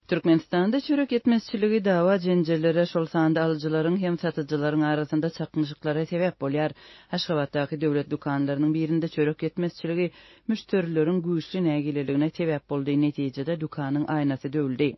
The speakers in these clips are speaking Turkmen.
Türkmenistanda çörek ýetmezçiligi dawa-jenjellere, şol sanda alyjylaryň hem satyjylaryň arasynda çaknyşyklara sebäp bolýar. Aşgabatdaky döwlet dükanlarynyň birinde çörek ýetmezçiligi müşderileriň güýçli nägileligine sebäp boldy, netijede dükanyň aýnasy döwüldi.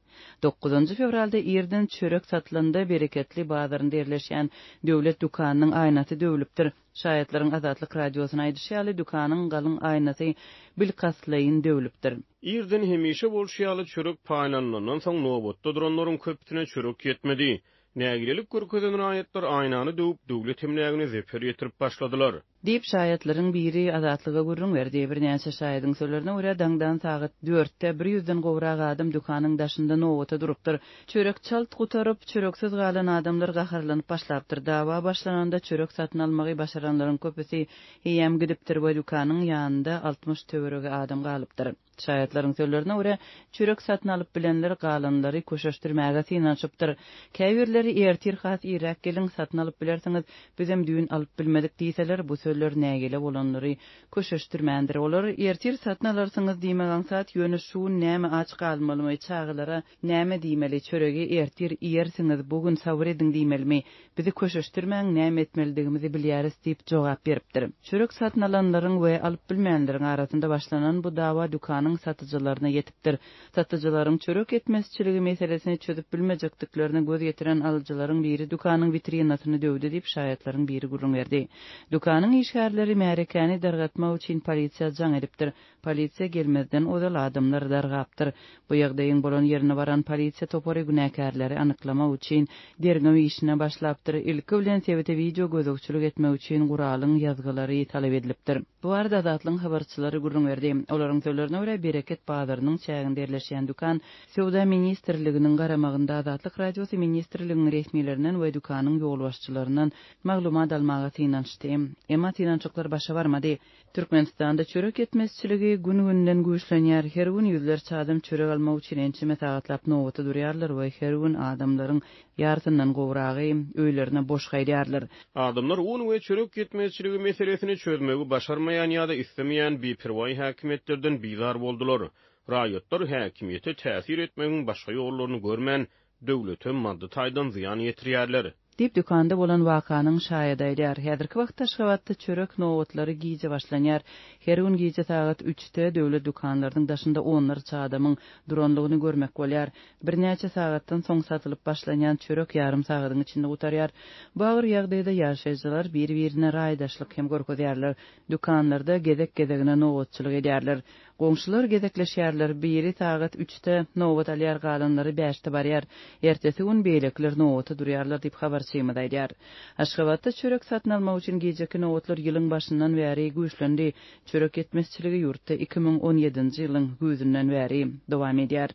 Dokuzynjy fewralda irden çörek satylanda Bereketli bazarynda ýerleşýän döwlet dükanynyň aýnasy döwlüpdir. Şaýatlaryň Azatlyk Radiosyna aýdyşy ýaly, dükanyň galyň aýnasy bilkastlaýyn döwlüpdir. Irden hemişe bolşy ýaly çörek paýlanylandan soň, nobatda duranlaryň köpüsine çörek ýetmedi. Nägilelik görkezen raýatlar aýnany döwüp, döwlet emlägine zeper ýetirip başladylar. Diýip, şaýatlaryň biri Azatlyga gürrüň berdi. Birnäçe şaýadyň sözlerine görä, daňdan sagat dörtde bir ýüzden gowrak adam dükanyň daşynda nobata durupdyr. Çörek çalt gutaryp, çöreksiz galan adamlar gaharlanyp başlapdyr. Dawa başlananda çörek satyn almagy başaranlaryň köpüsi eýýäm gidipdir we dükanyň ýanynda 60 töweregi adam galypdyr. Şaýatlaryň sözlerine görä, çörek satyn alyp bilenler galanlary köşeşdirmäge synanyşypdyr. Käbirleri ertir has irräk geliň, satyn alyp bilersiňiz, bizem düýn alyp bilmedik diýseler, bu sözler nägile bolanlary köşeşdirmändir. Olar, Ertir satyn alarsyňyz diýmek aňsat, ýöne şu gün näme aç galmalymy, çagalara näme diýmeli, çöregi ertir iýersiňiz, bu gün sabyr ediň diýmelimi, bizi köşeşdirmäň, näme etmelidigimizi bilýäris diýip jogap beripdir. Çörek satyn alanlaryň we alyp bilmänleriň arasynda başlanan bu dawa dükanyň satyjylaryna ýetipdir. Satyjylaryň çörek ýetmezçiligi meselesini çözüp bilmejekdiklerine göz ýetiren alyjylaryň biri dükanyň witrinasyny döwdi diýip, şaýatlaryň biri gürrüň berdi. Dükanyň işgärleri märekäni dargatmak üçin polisiýa jaň edipdir. Polisiýa gelmezden ozal adamlar dargapdyr. Bu ýagdaýyň bolan ýerine baran polisiýa topary günäkärleri anyklamak üçin derňew işine başlapdyr. Ilki bilen sebite wideo gözegçilik etmek üçin guralyň ýazgylary talap edilipdir. Bu barada Azatlygyň habarçylary gürrüň berdi. Olaryň sözlerine görä, Bereket bazarynyň çäginde ýerleşýän dükan Söwda ministrliginiň garamagynda. Azatlyk Radiosy ministrligiň resmilerinden we dükanyň ýolbaşçylaryndan maglumat almaga synanyşdy. Emma synanyşyklar başa barmady. Türkmenistanda çörek ýetmezçiligi gün-günden güýçlenýär. Her gün ýüzlerçe adam çörek almak üçin ençeme sagatlap nobata durýarlar we her gün adamlaryň ýarysyndan gowragy öýlerine boş gaýdýarlar. Adamlar un we çörek ýetmezçiligi meselesini çözmegi başarmaýan ýa-da islemeýän biperwaý häkimiýetlerden bizar boldular. Raýatlar häkimiýete täsir etmegiň başga ýollaryny görmän, döwlete maddy taýdan zyýan ýetirýärler. Diýip, dükanda bolan wakanyň şaýady aýdýar. Häzirki wagtda Aşgabatda çörek nobatlary gije başlanýar. Her gün gije sagat üçde döwlet dükanlarynyň daşynda onlarça adamyň duranlygyny görmek bolýar. Birnäçe sagatdan soň satylyp başlanýan çörek ýarym sagadyň içinde gutarýar. Bu agyr ýagdaýda ýaşaýjylar bir-birine raýdaşlyk hem görkezýärler. Dükanlarda gezek-gezegine nobatçylyk edýärler. Goňşular gezekleşýärler, biri sagat üçde nobat alýar, galanlary bäşde barýar. Ertesi gün beýlekiler nobata durýarlar diýip, habarçymyz aýdýar. Aşgabatda çörek satyn almak üçin gijeki nobatlar ýylyň başyndan bäri güýçlendi. Çörek ýetmezçiligi ýurtda 2017-nji ýylyň güýzünden bäri dowam edýär.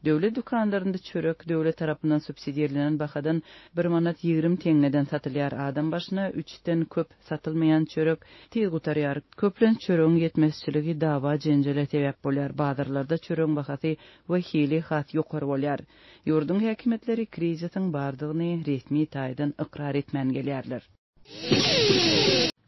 Döwlet dükanlarynda çörek döwlet tarapyndan subsidirlenen bahadan bir manat 20 teňňeden satylýar, adam başyna üçden köp Satylmaýan çörek tiz gutarýar. Köplenç çöregiň ýetmezçiligi dawa-jenjele sebäp bolýar. Bazarlarda çöregiň bahasy we hili has ýokary bolýar. Ýurduň häkimiýetleri krizisiň bardygyny resmi taýdan ykrar etmän gelýärler.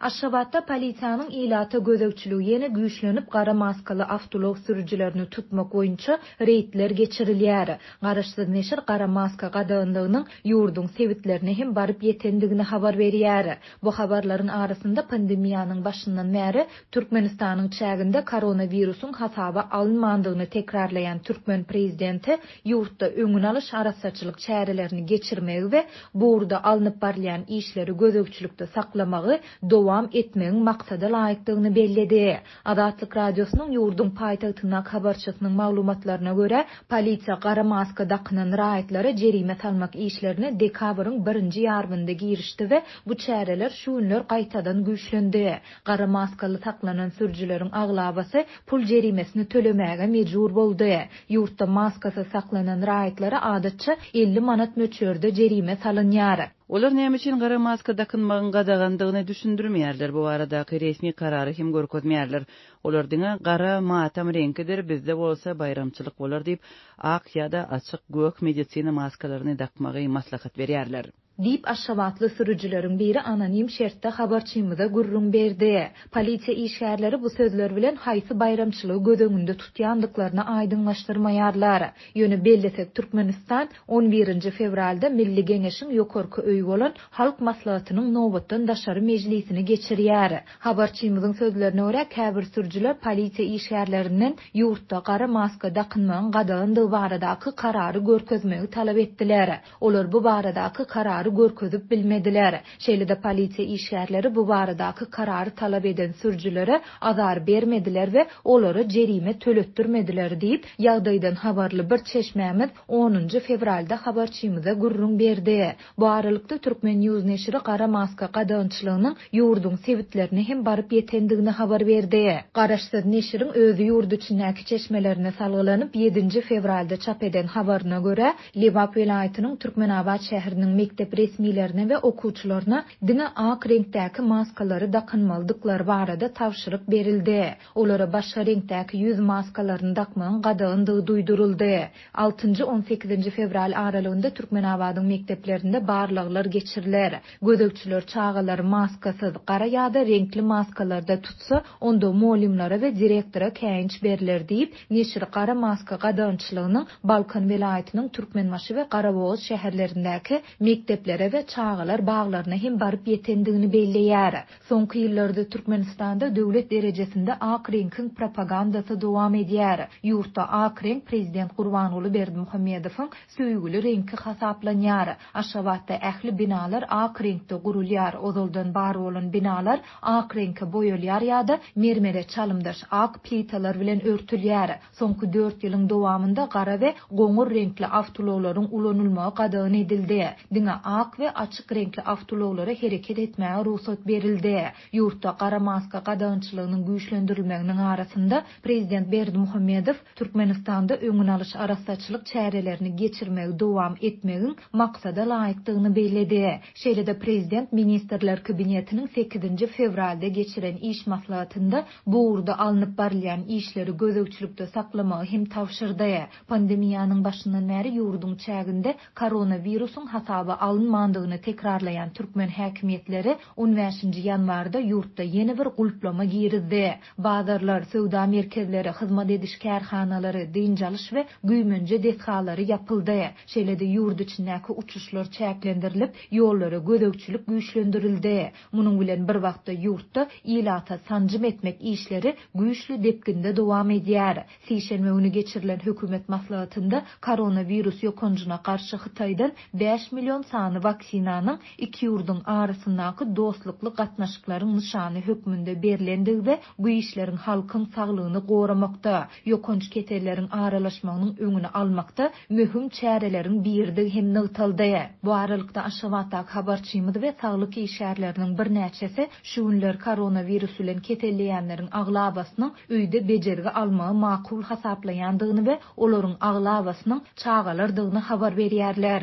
Aşgabatda polisiýanyň ilata gözegçiligi ýene güýçlenip, gara maskaly awtoulag sürüjilerini tutmak boýunça reýdler geçirilýär. Garaşsyz neşir gara maska gadaganlygynyň ýurduň sebitlerine hem baryp ýetendigini habar berýär. Bu habarlaryň arasynda pandemiýanyň başyndan bäri Türkmenistanyň çäginde koronawirusyň hasaba alynmandygyny tekrarlaýan türkmen prezidenti ýurtda öňüni alyş arassaçylyk çärelerini geçirmegi we bu ugurda alnyp barylýan işleri gözegçilikde saklamagy dowam etmegiň maksada laýykdygyny belledi. Azatlyk Radiosynyň ýurduň paýtagtyndaky habarçysynyň maglumatlaryna görä, polisiýa gara maska dakynan raýatlara jerime salmak işlerine dekabryň birinji ýarymynda girişdi we bu çäreler şu günler gaýtadan güýçlendi. Gara maskaly saklanan sürüjileriň aglabasy pul jerimesini tölemäge mejbur boldy. Ýurtda maskasyz saklanan raýatlara adatça 50 manat möçberde jerime salynýar. Olar näme üçin gara maska dakynmagyň gadagandygyny düşündirmeýärler, bu baradaky resmi karary hem görkezmeýärler. Olar diňe gara matam reňkidir, bizde bolsa baýramçylyk bolar diýip, ak ýa-da açyk gök medisina maskalaryny dakmagy maslahat berýärler. Diýip, aşgabatly sürüjileriň biri anonim şertde habarçymyza gürrüň berdi. Polisiýa işgärleri bu sözler bilen haýsy baýramçylygy göz öňünde tutýandyklaryny aýdyňlaşdyrmaýarlar. Ýöne bellesek, Türkmenistan on birinji fewralda Milli Geňeşiň ýokarky öýi bolan Halk Maslahatynyň nobatdan daşary mejlisini geçirýär. Habarçymyzyň sözlerine görä, käbir sürüjiler polisiýa işgärlerinden ýurtda gara maska dakynmagyň gadagandygy baradaky karary görkezmegi talap etdiler. Olar bu baradaky karary görkezip bilmediler. Şeýle-de polisiýa işgärleri bu baradaky karary talap eden sürüjilere azar bermediler we olara jerime töletdirmediler diýip, ýagdaýdan habarly bir çeşmämiz onunjy fewralda habarçymyza gürrüň berdi. Bu aralykda, Turkmen. News neşiri gara maska gadagançylygynyň ýurduň sebitlerine hem baryp ýetendigini habar berdi. Garaşsyz neşiriň özi ýurt içindäki çeşmelerine salgylanyp, ýedinji fewralda çap eden habaryna görä, Lebap welaýatynyň Türkmenabat şäheriniň mekdep resmilerine we okuwçylaryna diňe ak reňkdäki maskalary dakynmalydyklary barada tabşyryk berildi. Olara başga reňkdäki ýüz maskalaryny dakmagyň gadagandygy duýduryldy. Altynjy, on sekizinji fewral aralygynda Türkmenabadyň mekdeplerinde barlaglar geçiriler. Gözegçiler çagalary maskasyz, gara ýa-da reňkli maskalarda tutsa, onda mugallymlara we direktora käýinç berler diýip, Neşir gara maska gadagançylygynyň Balkan welaýatynyň Türkmenbaşy we Garabogaz şäherlerindäki mekdeplere we çagalar baglaryna hem baryp ýetendigini belleýär. Soňky ýyllarda Türkmenistanda döwlet derejesinde ak reňkiň propagandasy dowam edýär. Ýurtda ak reňk prezident Gurbanguly Berdimuhamedowyň söýgüli reňki hasaplanýar. Aşgabatda ähli binalar ak reňkde gurulýar, ozaldan bar bolan binalar ak reňke boýalýar ýa-da mermere çalymdaş ak plitalar bilen örtülýär. Soňky dört ýylyň dowamynda gara we goňur reňkli awtoulaglaryň ulanylmagy gadagan edildi. Diňe ak we açyk reňkli awtoulaglara hereket etmäge rugsat berildi. Ýurtda gara maska gadagançylygynyň güýçlendirilmeginiň arasynda, prezident Berdimuhamedow Türkmenistanda öňüni alyş arassaçylyk çärelerini geçirmegi dowam etmegiň maksada laýykdygyny belledi. Şeýle-de prezident Ministrler Kabinetiniň sekizinji fewralda geçiren iş maslahatynda bu ugurda alnyp barylýan işleri gözegçilikde saklamagy hem tabşyrdy. Pandemiýanyň başyndan bäri ýurduň çäginde koronawirusyň hasaba alynmandygyny tekrarlaýan türkmen häkimiýetleri on bäşinji ýanwarda ýurtda ýene bir gulplama girizdi. Bazarlar, söwda merkezleri, hyzmat ediş kärhanalary, dynç alyş we güýmenje desgalary ýapyldy. Şeýle-de ýurt içindäki uçuşlar çäklendirilip, ýollara gözegçilik güýçlendirildi. Munuň bilen bir wagtda ýurtda ilata sanjym etmek işleri güýçli depginde dowam edýär. Sişenbe güni geçirilen hökümet maslahatynda koronawirus ýokanjyna garşy Hytaýdan bäş million sany waksinanyň iki ýurduň arasyndaky dostlukly gatnaşyklaryň nyşany hökmünde berlendigi we bu işleriň halkyň saglygyny goramakda, ýokanç keselleriň aralaşmagynyň öňüni almakda möhüm çäreleriň biridigi hem nygtaldy. Bu aralykda, Aşgabatdaky habarçymyz we saglyk işgärleriniň birnäçesi şu günler koronawirus bilen keselleýänleriň aglabasynyň öýde bejergi almagy makul hasaplaýandygyny we olaryň aglabasynyň çagalardygyny habar berýärler.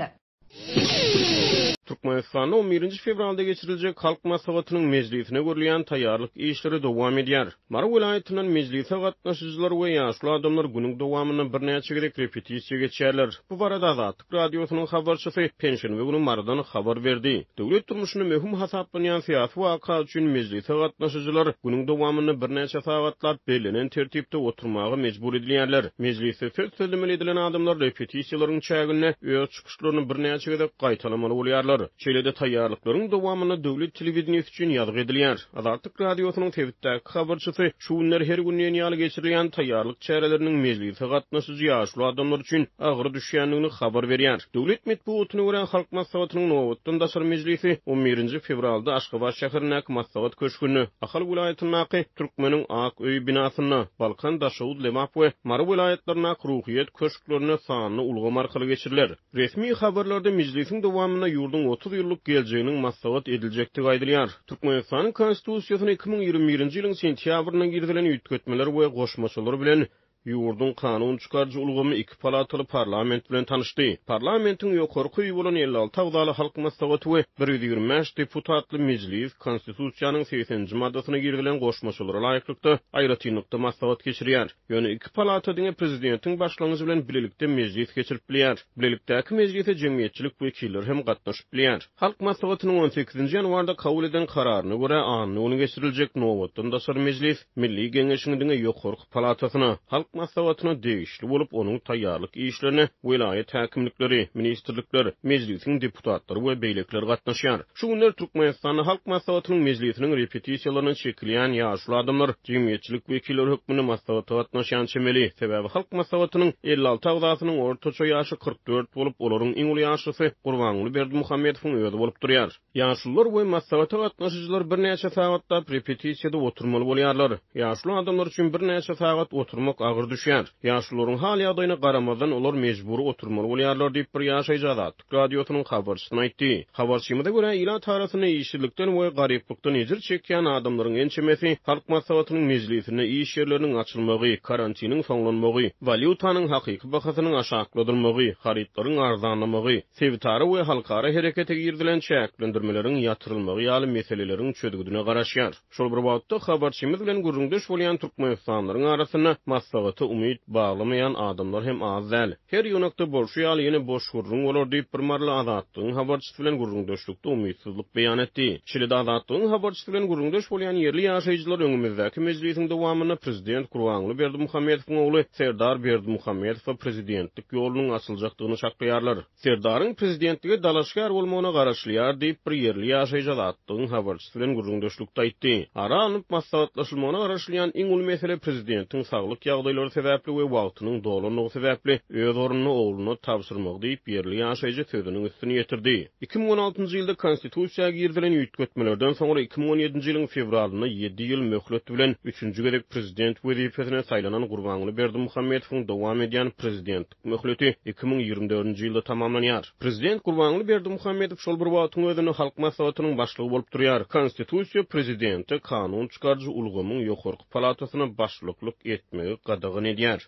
Türkmenistanda on birinji fewralda geçiriljek Halk Maslahatynyň mejlisine görülýän taýýarlyk işleri dowam edýär. Mary welaýatyndan mejlise gatnaşyjylar we ýaşuly adamlar günüň dowamynda birnäçe gezek repetisiýa geçýärler. Bu barada Azatlyk Radiosynyň habarçysy penşenbe güni Marydan habar berdi. Döwlet durmuşynda möhüm hasaplanýan syýasy waka üçin mejlise gatnaşyjylar günüň dowamynda birnäçe sagatlap bellenen tertipde oturmaga mejbur edilýärler. Mejlisde söz sözlemeli edilen adamlar repetisiýalaryň çäginde öz çykyşlaryny birnäçe gezek gaýtalamaly bolýarlar. Şeýle-de taýýarlyklaryň dowamynda döwlet telewideniýesi üçin ýazgy edilýär. Azatlyk Radiosynyň sebitdäki habarçysy şu günler her gün diýen ýaly geçirilýän taýýarlyk çäreleriniň mejlise gatnaşyjy ýaşuly adamlar üçin agyr düşýändigini habar berýär. Döwlet metbugatyna görä, Halk Maslahatynyň nobatdan daşary mejlisi on birinji fewralda Aşgabat şäherindäki Maslahat köşgünde, Ahal welaýatyndaky Türkmeniň ak öýi binasynda, Balkan, Daşoguz, Lebap we Mary welaýatlaryndaky Ruhyýet köşklerinde sanly ulgam arkaly geçiriler. Resmi habarlarda mejlisiň dowamynda ýurduň 30 ýyllyk geljeginiň maslahat ediljekdigi aýdylýar. Türkmenistanyň Konstitusiýasyna 2021-nji ýylyň sentýabrynda girizilen üýtgetmeler we goşmaçalar bilen. Ýurduň kanun çykaryjy ulgamy iki palataly parlament bilen tanyşdy. Parlamentiň ýokarky öýi bolan 56 agzaly Halk Maslahaty we 125 deputatly Mejlis Konstitusiýanyň segseninji maddasyna girizilen goşmaçalara laýyklykda aýratynlykda maslahat geçirýär. Ýöne iki palata diňe prezidentiň başlangyjy bilen bilelikde mejlis geçirip bilýär. Bilelikdäki mejlise jemgyýetçilik wekilleri hem gatnaşyp bilýär. Halk Maslahatynyň on sekizinji ýanwarda kabul eden kararyna görä, anna güni geçiriljek nobatdan daşary mejlis Milli Geňeşiň diňe ýokarky palatasyna, Halk Maslahatyna degişli bolup, onuň taýýarlyk işlerine welaýat häkimlikleri, ministrlikler, Mejlisiň deputatlary we beýlekiler gatnaşýar. Şu günler Türkmenistanda Halk Maslahatynyň mejlisiniň repetisiýalaryna çekilýän ýaşuly adamlar jemgyýetçilik wekilleri hökmünde maslahata gatnaşýan çemeli. Sebäbi Halk Maslahatynyň 56 agzasynyň ortaça ýaşy 44 bolup, olaryň iň uly ýaşlysy Gurbanguly Berdimuhamedowyň özi bolup durýar. Ýaşulular we maslahata gatnaşyjylar birnäçe sagatlap repetisiýada oturmaly bolýarlar. Ýaşuly adamlar üçin birnäçe sagat oturmak agyr düşýär. Ýaşulularyň hal-ýagdaýyna garamazdan, olar mejbury oturmaly bolýarlar diýip, bir ýaşaýjy Azatlyk Radiosynyň habarçysyna aýtdy. Habarçymyza görä, ilat arasynda işsizlikden we garyplykdan ejir çekýän adamlaryň ençemesi Halk Maslahatynyň mejlisinde iş ýerleriniň açylmagy, karantiniň soňlanmagy, walýutanyň hakyky bahasynyň aşakladylmagy, harytlaryň arzanlamagy, sebitara we halkara herekete girizilen çäklendirmeleriň ýatyrylmagy ýaly meseleleriň çözgüdine garaşýar. Şol bir wagtda, habarçymyz bilen gürrüňdeş bolýan türkmenistanlylaryň arasynda maslahata umyt baglamaýan adamlar hem az däl. Her ýygnakda bolşy ýaly, ýene boş gürrüň bolar diýip, bir maryly Azatlygyň habarçysy bilen gürrüňdeşlikde umytsyzlyk beýan etdi. Şeýle-de Azatlygyň habarçysy bilen gürrüňdeş bolýan ýerli ýaşaýjylar öňümizdäki mejlisiň dowamynda prezident Gurbanguly Berdimuhamedowyň ogly Serdar Berdimuhamedowa prezidentlik ýolunyň açyljakdygyny çaklaýarlar. Serdaryň prezidentlige dalaşgär bolmagyna garaşylýar diýip, bir ýerli ýaşaýjy Azatlygyň habarçysy bilen gürrüňdeşlikde aýtdy. Ara alnyp maslahatlaşylmagyna garaşylýan iň uly mesele prezidentiň saglyk ýagdaýlary sebäpli we wagtynyň dolandygy sebäpli öz ornuny ogluna tabşyrmagy diýip, ýerli ýaşaýjy sözüniň üstüni ýetirdi. 2016 ýylda Konstitusiýa girizilen üýtgetmelerden soňra 2017 ýylyň fewralynda ýedi ýyl möhlet bilen üçünji gezek prezident wezipesine saýlanan Gurbanguly Berdimuhamedowyň dowam edýän prezidentlik Möhleti 2024-nji ýylda tamamlanýar. Prezident Gurbanguly Berdimuhamedow şol bir wagtyň özünde Halk Maslahatynyň başlygy bolup durýar. Konstitusiýa prezidente kanun çykaryjy ulgamyň ýokarky palatasyna başlyklyk etmegi gadagan edýär.